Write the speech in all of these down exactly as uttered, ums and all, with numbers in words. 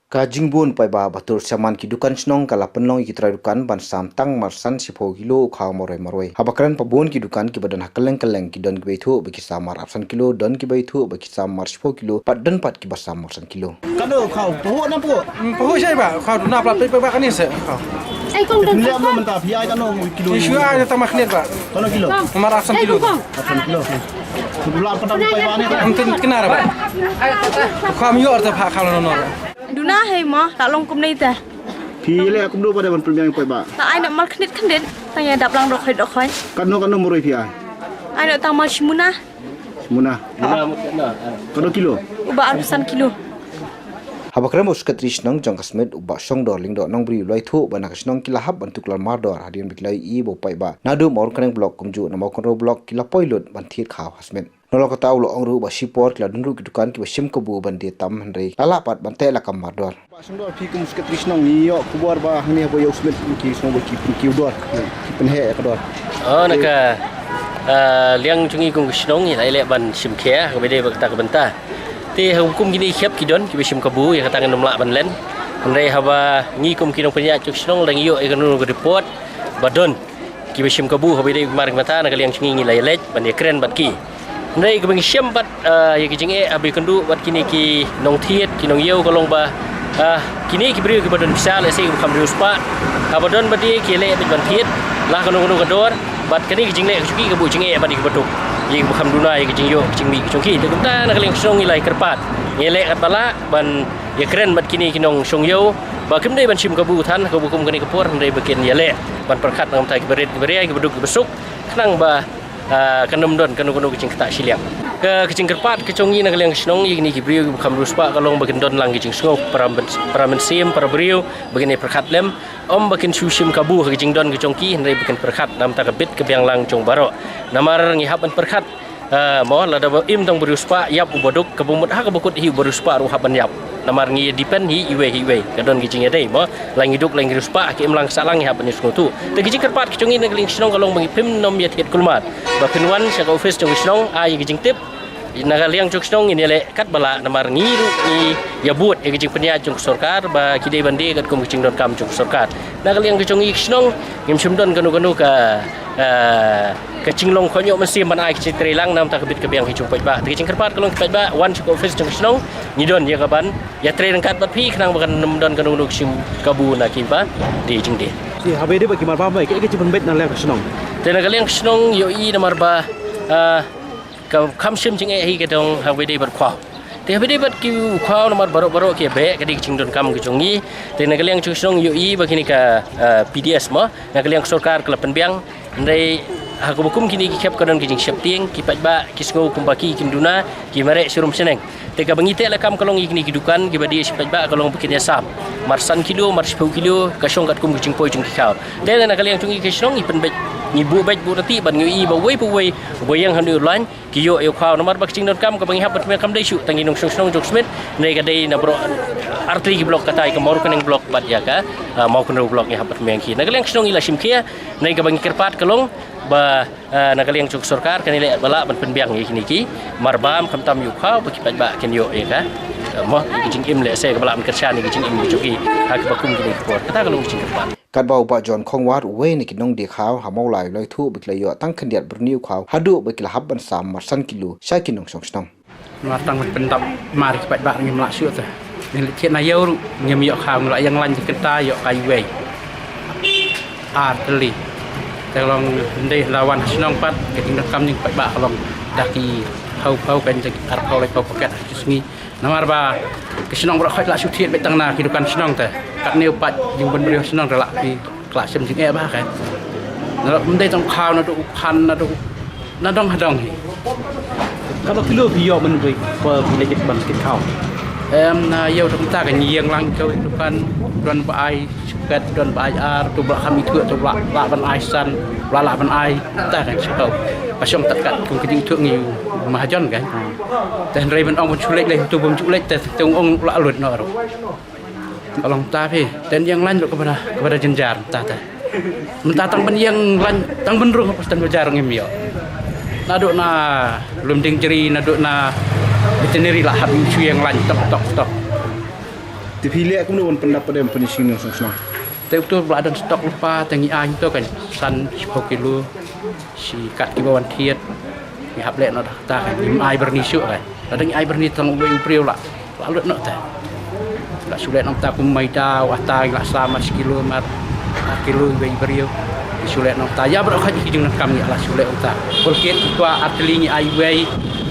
Ka jingbun paidbah ba tur siaman ki dukan shnong ka la pynlong ïa ki trai dukan ban sam tang mar san shiphew kilo u khaw marwei marwei. Haba kren ba bun ki dukan kiba don ha kylleng kylleng ki don kiba ithuh ba ki sam mar arphew san kilo, don kiba ithuh ba ki sam mar shiphew kilo, bad don pat kiba sam mar san kilo. Kano khaw? Pahuh na pahuh? Hmm, pahuh shai ba. Khaw duna plat peit ba kane se khaw. Ai kong don. Liam lo mynta phi ai kano kilo? Phi shu ai tang mar khyndiat ba. Kano kilo? Mar arphew san kilo. Arphew san kilo. Dula kata paidbah ne. Ym tin kena ba. Khaw ym ïoh arta pha khaw no no. Duna hei mo, la long kumne te. Phi leh kumno ba da ban pynbiang paidbah? La ai na mar khyndiat khyndiat, tang ïa dap lang dok khoi dok khoi. Kano kano marwei phi ai? Ai na tang mar shimuna. Shimuna. Kano kilo? Uba arphew san kilo. Haba kren ba u Secretary shnong jong ka Smit, u Bah Shongdor Lyngdoh Nongbriew, u la ïathuh ba na ka shnong ki la hap ban tuklar mardor hadien ba ki la ïohi ba u paidbah naduh Mawryngkneng Block kumjuh na Mawkynrew Block ki la poi lut ban thied khaw ha Smit. Nalor kata u la ong ruh ba shipor ki la don ruh ki dukan kiba shim kabu ban die tam, hynrei la lah pat ban teh lakam mardor. Bah Shongdor, phi kum Secretary shnong, ngi ïoh khubor ba hangne haba ïa u Smit ki shnong ba ki pyn, ki dor, ki pynheh ïa ka dor. Oh, na ka, ah, liang jong ngi kum ka shnong ngi la ïa leh ban shim khia kaba dei ba kata ka bynta. Te ha kum kine ki khep ki don kiba shim kabu, ïa kata ngin ym lah ban len. Hynrei haba ngi kum ki nongpynïaid jong ka shnong la ngi ïoh ïa kano ka report ba don kiba shim kabu, haba ïadei bad mar ki mynta na ka liang jong ngi ngi la ïaleit ban ïakren bad ki. Hynrei kaba ngi shem bad, ah, ïa ki jingeh haba ïakynduh bad kine ki nongthied, ki nongïew ka long ba, ah, kine ki briew kiba don pisa lehse kiba kham riewspah, haba don ba die ki leh beit ban thied la kano kano ka dor, bad kane ka jingleh ka jong ki ka buh jingeh bad ïa kiba duk, ïa kiba kham duna ïa ka jingïoh ka jingmih ka jong ki. Te kumta na ka liang ka shnong ngi la ïakyrpad, ngi leh katba lah ban ïakren bad kine ki nongshong ïew ba kim dei ban shim kabu than kaba kum kane ka por, hynrei ba kin ïaleh ban pyrkhat na ka bynta kiba rit kiba riai, kiba duk kiba suk, khnang ba, ah, kan ym don kano kano ka jingktah shiliang. Ka, ka jingkyrpad ka jong ngi na ka liang ka shnong ïa kine ki briew kiba kham riewspah ka long ba kin don lang ka jingsngew para myn-, para mynsiem, para briew, ba kin ïa pyrkhat lem, ym ba kin shu shim kabu ha ka jingdon ka jong ki, hynrei ba kin pyrkhat na ka bynta ka bit ka biang lang jong baroh. Namar ngi hap ban pyrkhat, ah, mo, lada ba im tang u riewspah ïap u baduk, kaba mut ha kaba kut hi u riewspah ruh hap ban ïap. Namar ngi depend hi iwei hi iwei, ka don ka jingïadei mo, la ngi duk la ngi riewspah, ka imlang sahlang ngi hap ban ïasngewthuh. Te ka jingkyrpad ka jong ngi na ka liang ka shnong ka long ba ngi phim nym ïathied kulmar, ba phin wan sha ka office jong ka shnong ai ka jingtip. Na ka liang jong ka shnong ngin ïaleh katba lah, namar ngi ruh ngi ïabud ïa ka jingpynïaid jong ka sorkar ba ki dei ban die katkum ka jingdonkam jong ka sorkar. Na ka liang ka jong ngi ka shnong ngim shym don kano kano ka, ah, ka jinglong khot ñiuh mynsiem ban ai ka jingtreilang na ka bynta ka bit ka biang ka jong u paidbah. Te ka jingkyrpad ka long ki paidbah wan sha ka office jong ka shnong, ngi don ïa ka ban ïatrei ryngkat bad phi khnang ba kan ym don kano kano ka jingkabu na kiba die jingdie. Te haba ïadei bad ki marbam, kaei ka jingpynbeit na ka liang ka shnong? Te na ka liang ka shnong ïohi namar ba, ah, ka kham shym jingeh hi ka dong haba ïadei bad u khaw. Te haba ïadei bad ki u khaw namar baroh baroh ki ïabeh, ka dei ka jingdonkam ka jong ngi. Te na ka liang jong ka shnong ïohi ba kine ka, ah, P D S mo, na ka liang ka sorkar ka la pynbiang. Hynrei ha kaba kum kine ki khep ka don ka jingsheptieng, ki paidbah ki sngew kumba ki kin duna, ki mareh sharum shaneng. Te kaba ngi teh lakam ka long ïa kine ki dukan kiba die sha paidbah ka long ba kin ïasam mar san kilo, mar shiphew kilo, ka shong katkum ka jingpoi jong ki khaw. Te na ka liang jong ngi ka shnong ngi pynbeit, ngi buh beit buh rati bad ngi ïohi ba uwei pa uwei uba ïeng ha une u lain ki ïoh ïa u khaw, namar ba ka jingdonkam kaba ngi hap ban pynbiang kam dei shuh tang ki nongshong shnong jong Smit, hynrei ka dei na baroh artylli ki block, kata ïa ka Mawryngkneng Block bad ïa ka, ah, Mawkynrew Block ngi hap ban pynbiang ki. Na ka liang ka shnong ngi la shim khia, hynrei kaba ngi kyrpad ka long ba, ah, na ka liang jong ka sorkar kan ïaleh ba lah ban pynbiang ïa kine ki marbam khamtam ïa u khaw ba ki paidbah kin ïoh ïa ka, ah, mo, ïa ka jingim lehse kaba lah ban kyrshan ïa ka jingim ka jong ki ha kaba kum kine ki por. Kata ka long ka jingkyrpad. Katba u Bah John Khongwar, uwei na ki nongdie khaw ha Mawlai, u la ïathuh ba ki la ïoh tang khyndiat byrni u khaw haduh ba ki la hap ban sam mar san kilo sha ki nongshong shnong. Namar tang ban pyndap mar ki paidbah ngim lah shuh te. Ngi leit thied na ïew ruh ngim ïoh khaw, ngi la ïeng lain te kynta ïoh kai iwei, ar tylli. Te long ym dei la wan ha shnong pat, ka jingdonkam jong ki paidbah ka long da ki phew phew, kan da ki arphew laiphew paket ha ki sngi. Namar ba ki shnong baroh khoit lah shu thied beit tang na ki dukan shnong te. Katne u paid jingbun briew shnong te lah phi, ka lah shem jingeh bha ka. Naduh ym dei tang khaw, naduh u phan, naduh nadong hadong hi. Katno kilo phi ïoh mynta pa phi leit ban kit khaw? Em, na ïew tang ta ka ngi ïeng lang ïa ki dukan, don ba ai shiphet, don ba ai ar, tu ba kham ithuh, tu ba lah ban ai san, ba lah ban ai ta ka shiphew. Ka shong tat kat kum ka jingithuh ngi mahajon ka. Te hynrei ban ong ban shu leit leit tu bym shu leit te, te ong la lut noh ruh. Ka long ta phi, te ïeng lain ruh kaba da, kaba da jynjar ta te. Mynta tang ban ïeng lain, tang ban rung ha Preston Bazar ngim ïoh. Naduh na Lumdiengjri, naduh na Veterinary lah hap shu ïeng lain tok tok tok. Te phi leh kumno ban pyndap pat em pynshing nong song shnong? Te uto ba la dang stock lypa te ngi ai to kan san shiphew kilo. Shi kat kiba wan thied. Ngi hap leh noh da kata kan. Ngim ai byrni shuh kan. La dang ngi ai byrni tang uwei u briew la. La lut noh te. La shu leh noh ta kum maida u ata ngi la sa mar shi kilo mar. Ar kilo uwei u briew. Ngi shu leh noh ta. Ïa baroh khat ki jingdonkam ngi la shu leh noh ta. Bulkit ki kwah ar tylli ngi ai uwei.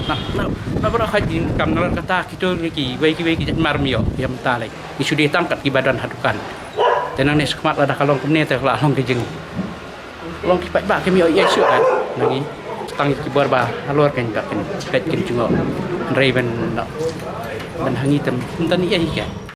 Na na na baroh khat ki jingdonkam na kata kito ki uwei ki uwei ki jait mar mih ïoh. Ïa mynta lei. Ngi shu dei tang kat kiba don ha dukan. Te nangne shakhmat lada ka long kumne te ka la long ka jing. Long ki paidbah kim ïoh ïa shuh kan. Nangi tang ki bor ba halor kan ba kin peit kin jngoh. Hynrei ban ban ha ngi te ym tang ïa hi kan.